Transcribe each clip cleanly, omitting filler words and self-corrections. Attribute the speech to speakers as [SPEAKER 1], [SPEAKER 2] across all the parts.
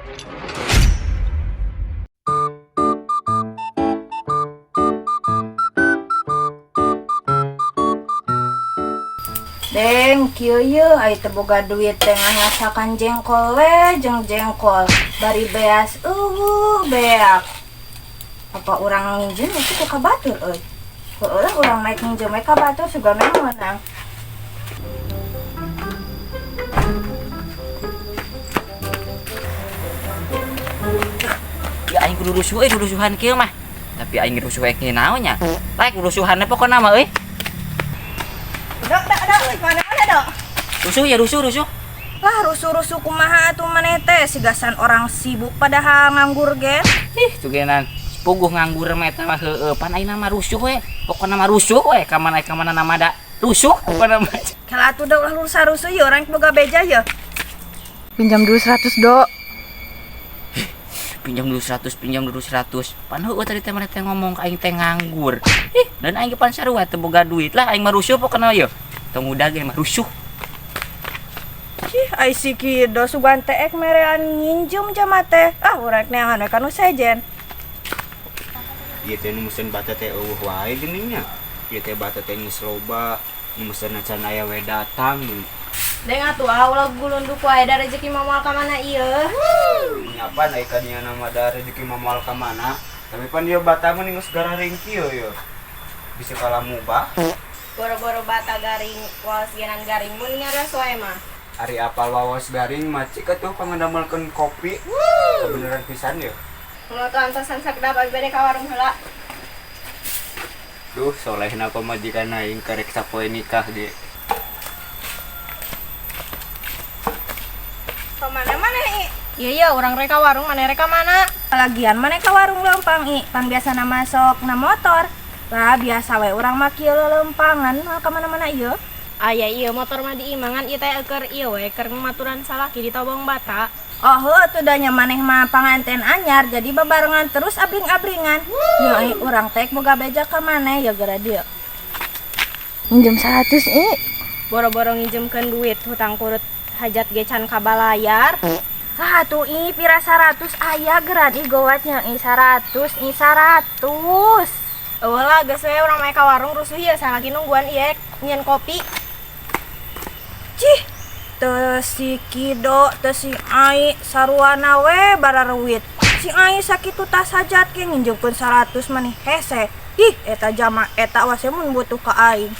[SPEAKER 1] Deng, kieu yeuh ai teu boga duit teh ngasakan jengkol we jeung jengkol. Bari beas eueuh beak. Apa urang nginjem itu ku ka batur euy. Heueuh lah urang naik nginjem we ka batur sugan we meunang.
[SPEAKER 2] Ya aing kudu rusuh euy, rusuhan kieu mah. Tapi aing rusuh ek naon nya? Laek rusuhanna pokona mah euy.
[SPEAKER 1] Dok, dok, dok, mana mana dok?
[SPEAKER 2] Rusuh ya rusuh, rusuh.
[SPEAKER 1] Lah rusuh-rusuh kumaha atuh maneh teh sigasan orang sibuk padahal nganggur ge.
[SPEAKER 2] Ih, tugenan puguh nganggur mah eta mah heueuh, pan ayeuna mah rusuh we. Pokona mah rusuh we, ka mana ka mana nama da rusuh pokona mah.
[SPEAKER 1] Kala atuh da ulah rusuh-rusuh ye urang boga beja ye. Pinjam dulu 100, Dok.
[SPEAKER 2] Pinjam dulu 100, pinjam dulu 100. Pan heueuh tadi teh maneh teh ngomong ka aing teh nganggur. Ih, dan aing ge pan sarua teu boga duit lah aing mah rusuh pokona ye. Tong udah ge mah rusuh.
[SPEAKER 1] Cih, ai si Kido sugan teh ek merean nginjem jama teh. Ah, urang neangan we ka nu sejen.
[SPEAKER 3] Ieu teh nu mesen bata teh eueuh wae geuning nya. Ieu teh bata teh geus loba, nu mesen can aya we datang geuning.
[SPEAKER 4] Deng atuh ah ulah gulunduk wae da rezeki mah moal ka mana ieu.
[SPEAKER 3] Nyapan ai ka dinya mah da rezeki mah moal ka mana. Tapi pan ieu bata mah geus gararing kieu ye. Bisa kalah mubah.
[SPEAKER 4] Boro-boro bata garing waos genan garing mun ngaras wae mah.
[SPEAKER 3] Ari apal waos garing mah cik atuh pangandamelkeun kopi. Kebeneran pisan ye.
[SPEAKER 4] Mun tuh antosan sakedap abi bade ka warung heula.
[SPEAKER 3] Duh, solehna pamajikan aing karek sapoe nikah ge.
[SPEAKER 4] Ka mana maneh i? Iya iya, urang rek ka warung, maneh rek ka mana?
[SPEAKER 1] Lagian maneh ka warung leumpang i, pan biasana masuk na motor. Lah biasa we urang mah kieu leulempangan ka mana-mana ieu.
[SPEAKER 4] Aya ieu motor mah diimangan ieu teh keur ieu we keur maturan salaki di Tobong Bata.
[SPEAKER 1] Oh heuh atuh da nya maneh mah panganten anyar jadi babarengan terus abring-abringan. Ya ai urang teh boga beja ka maneh ya geura dieu. Minjem 100 i.
[SPEAKER 4] Boro-boro nginjemkeun duit hutang kurut hajat ge can kabalayar.
[SPEAKER 1] Ah atuh i pira 100 aya geura i gowatnya i 100 i 100.
[SPEAKER 4] Eueuh lah geus we urang mah ka warung rusuh ieu salaki nungguan ieu nyieun kopi.
[SPEAKER 1] Cih, teu si Kido, teu si Ai saruana we bararuwit. Si Ai sakitu tas hajat ge nginjemkeun 100 maneh hese. Ih, eta jama eta wase mun butuh ka aing.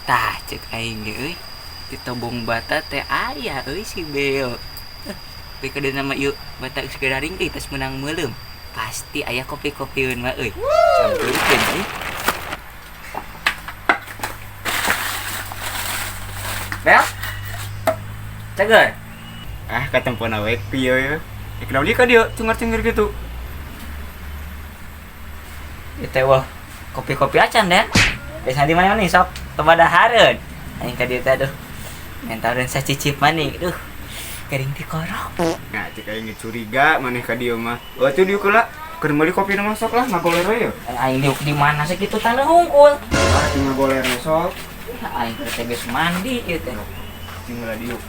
[SPEAKER 2] Tah cek aing ge euy. Di Tobong Bata teh aya euy si Beo. Bae kada nama ieu bata geus gararing euy tas meunang meuleum. Pasti aya kopi-kopieun mah euy. Sampeurkeun euy. Bel? Cager?
[SPEAKER 3] Ah, katempona we kieu ye. Kenapa dia ka dieu cengar-cengir gitu?
[SPEAKER 2] Ieu teh wah kopi-kopi acan deh. Biasa di mana nih sok tebadahareun. Aing ka dieu teh aduh. Mentareun sacicip maning. Duh. Garing ti korok.
[SPEAKER 3] Nah, cek aing curiga maneh ka dieu mah. Oh, atuh dieu keula. Keur meuli kopi na masuk lah, ngagoler we ye.
[SPEAKER 2] Aing diuk di mana sakitu taneuh hungkul.
[SPEAKER 3] Ah, cing ngagoler we sok.
[SPEAKER 2] Aing keur teh geus mandi ieu teh.
[SPEAKER 3] Cing heula diuk.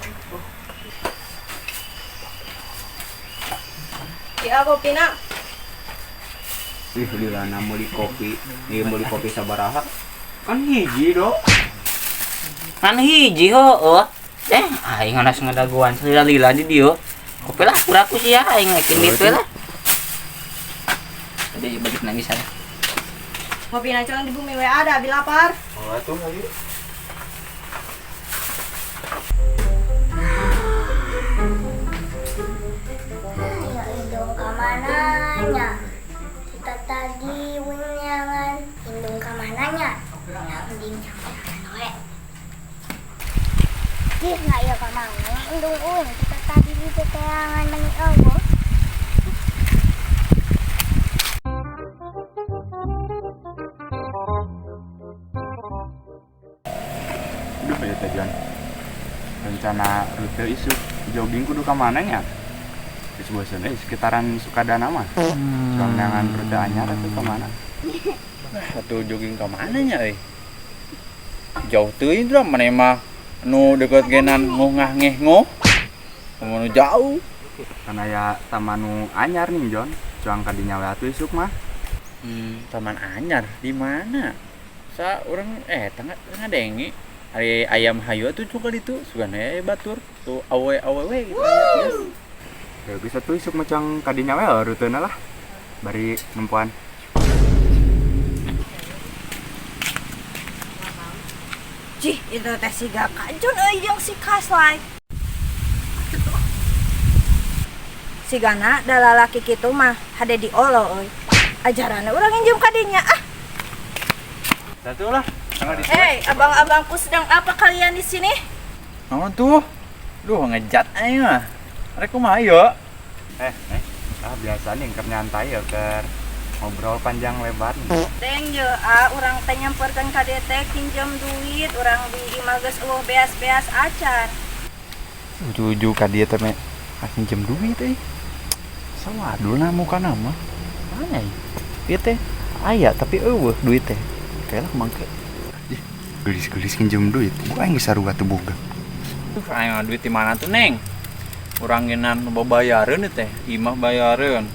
[SPEAKER 4] Ya kopina.
[SPEAKER 3] Ih, lilana meuli kopi. Ieu meuli kopi sabaraha? Kan hiji, Dok.
[SPEAKER 2] Kan hiji heueuh. Aing anas ngadaguan salila-lila di dieu. Kopi lah kuraku sih ya, aing ngekin gitu lah. Tadi balik nangis sana.
[SPEAKER 4] Kopi na di bumi we ada abi lapar.
[SPEAKER 3] Oh, atuh ayo.
[SPEAKER 5] Ya indung ka mana nya? Kita tadi winyangan indung ka mana nya? Ya mending jangan we. Ih, nggak ya ka mana indung uing kita tadi di teteangan meni eueuh.
[SPEAKER 3] Duh, ya teh Jon. Rencana rute isuk jogging kudu ka mana nya? Geus bosen euy sekitaran Sukadana mah. Soalnya rute anyar atuh ka mana?
[SPEAKER 6] Atuh jogging ka mana nya euy? Jauh teuing lah maneh mah nu deket genan ngah ngeh ngoh. Nu jauh.
[SPEAKER 3] Kan aya taman nu anyar nih Jon. Cuang kadinya we atuh isuk mah.
[SPEAKER 6] Taman anyar di mana? Sa urang tengah ngadenge. Ari ayam hayu atuh cuka ditu sugan aya batur tuh awe-awe we gitu. Yes.
[SPEAKER 3] Ya bisa tuh isuk mah cuang kadinya we rutena lah. Bari nempoan.
[SPEAKER 1] Cih, itu teh siga kajun euy jeung si Kaslai. Sigana da lalaki kitu mah hade diolo euy. Ajaranna urang nginjem ka dinya ah.
[SPEAKER 6] Satu lah.
[SPEAKER 1] Hei, abang-abangku sedang apa kalian di sini?
[SPEAKER 6] Naon tuh? Duh, ngejat aing mah. Rek kumaha ieu?
[SPEAKER 3] Ah biasa nih keur nyantai ya keur ngobrol panjang lebar.
[SPEAKER 1] Teng ye, ah urang teh nyamperkeun ka dieu teh pinjam duit, urang di imah geus eueuh beas-beas acan.
[SPEAKER 6] Ujug-ujug ka dieu teh me pinjam duit euy. Sawadulna mukana mah. Mana ieu? Ieu teh aya tapi eueuh duit teh. Kayak lah mangke.
[SPEAKER 3] Gelis-gelis nginjem duit, gua aing geus sarua teu boga.
[SPEAKER 6] Tuh aing duit di mana tuh, Neng? Urang ngenan babayareun teh, imah bayareun.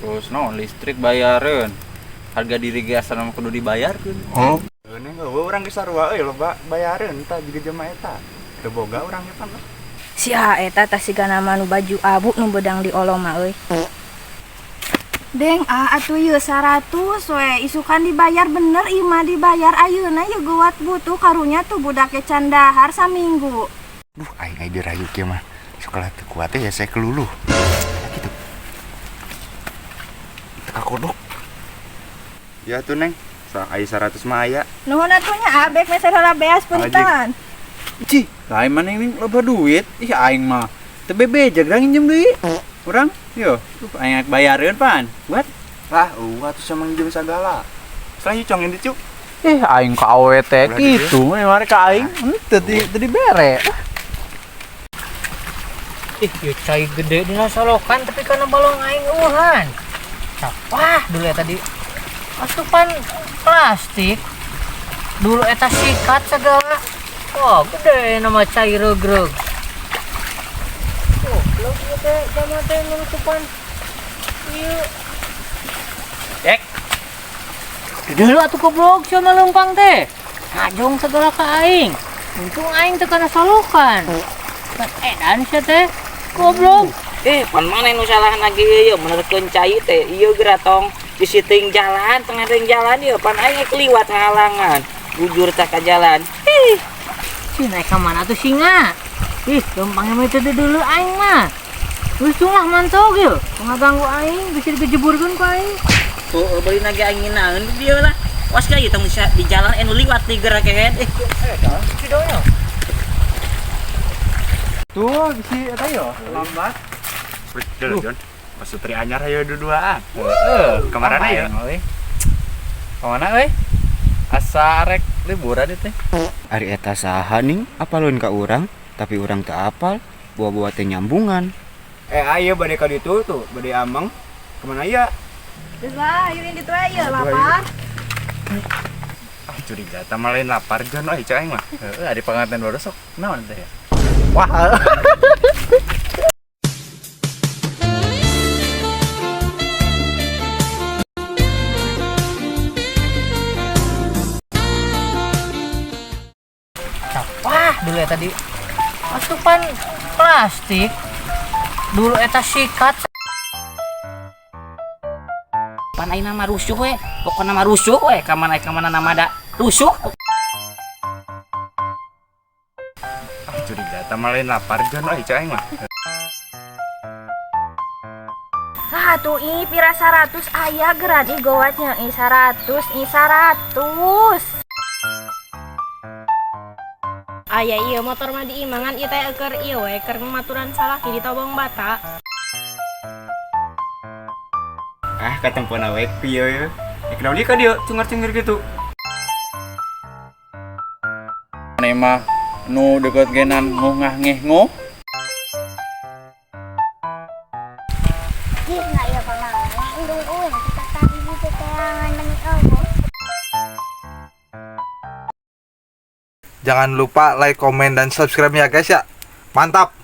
[SPEAKER 6] Terus naon listrik bayareun. Harga diri ge asana mah kudu dibayarkeun.
[SPEAKER 3] Oh. Neng eueuh urang geus sarua euy loba bayareun tah jiga jelema eta. Teu boga urang eta mah.
[SPEAKER 1] Si eta tah sigana mah nu baju abu nu bedang di olo mah euy. Deng ah atuh ieu 100 we isukan dibayar bener ieu mah dibayar ayeuna ieu geuwat butuh karunya tuh budak ge can dahar saminggu.
[SPEAKER 3] Duh aing ai dirayu kieu mah. Sok lah teu kuat ya saya keluluh. Gitu. Teka kodok. Ya tuh Neng, ai 100 mah aya.
[SPEAKER 1] Nuhun atuh nya abek meser heula beas punten.
[SPEAKER 6] Cih, lain maneh ning loba duit, ih aing mah teu bebeja gerang nginjem deui. Urang, yo, aing bayareun pan. Buat
[SPEAKER 3] lah, eueuh atuh sama nginjem sagala. Setelah ieu cong ini cuk.
[SPEAKER 6] Aing ka awe teh kitu, mari ka aing henteu teu dibere.
[SPEAKER 2] Ih, ieu cai gede dina solokan tapi kana balong aing eueuhan. Wah, dulu eta di asupan plastik. Dulu eta sikat segala. Wah, gede nama cai regreg. Oh, belum ieu teh zaman teh nutupan. Ieu. Dek. Dulu atuh goblok sia mah leumpang teh. Ngajong segala ka aing. Untung aing teh kana solokan. Edan sia teh. Goblok.
[SPEAKER 7] Pan maneh nu salah lagi ieu menerkeun cai teh ieu geura tong di siting jalan, tengah teng jalan ieu pan aing keliwat ngahalangan. Bujur tah ka jalan. Ih.
[SPEAKER 2] Si naik ka mana tuh singa? Ih, leumpangnya mah teu dulu aing mah. Geus lah mantog ieu. Tong ngaganggu aing, bisa digejeburkeun ku aing.
[SPEAKER 7] Heueuh bari nage aing nginaeun di dieu lah. Was ka ieu tong di jalan anu liwat di geura kehed.
[SPEAKER 2] Kidonya.
[SPEAKER 6] Tuh bisi eta yo, lambat.
[SPEAKER 3] Jon, Jon. Pasutri anyar hayo duduaan.
[SPEAKER 6] Heeh,
[SPEAKER 3] Kamarana ya?
[SPEAKER 6] Kamana euy? Asa arek liburan ieu teh.
[SPEAKER 8] Ari eta saha ning apalun ka urang, tapi urang teu apal, bawa-bawa teh nyambungan.
[SPEAKER 3] Ayo bade ka ditu tuh, bade ameng. Kemana ya?
[SPEAKER 1] Geus lah, ayo ditu aya lapar.
[SPEAKER 3] Ah, curiga tah mah lain lapar Jon euy cai aing mah.
[SPEAKER 6] Heeh, ari panganten baru sok naon teh ya? Wah.
[SPEAKER 2] Wah, dulu eta di asupan plastik. Dulu eta sikat.
[SPEAKER 7] Pan aing nama rusuh we. Pokona mah rusuh we, ka mana nama da rusuh.
[SPEAKER 3] Ah, curiga tah mah lain lapar Jon euy cai aing mah.
[SPEAKER 1] Ah tuh ih pira 100 aya geura di gowatnya ih 100 ih 100.
[SPEAKER 4] Aya ieu motor mah diimangan ieu teh keur ieu we keur maturan salaki di Tobong Bata.
[SPEAKER 3] Ah, katempona we pieu ye. Kenapa dia ka dieu cengar-cengir gitu?
[SPEAKER 6] Maneh mah nu deket genan ngah ngeh ngoh.
[SPEAKER 5] Ih, nggak ya pamangnya indung uing kita tadi di teteangan demi Allah.
[SPEAKER 9] Jangan lupa like, komen, dan subscribe ya guys ya. Mantap.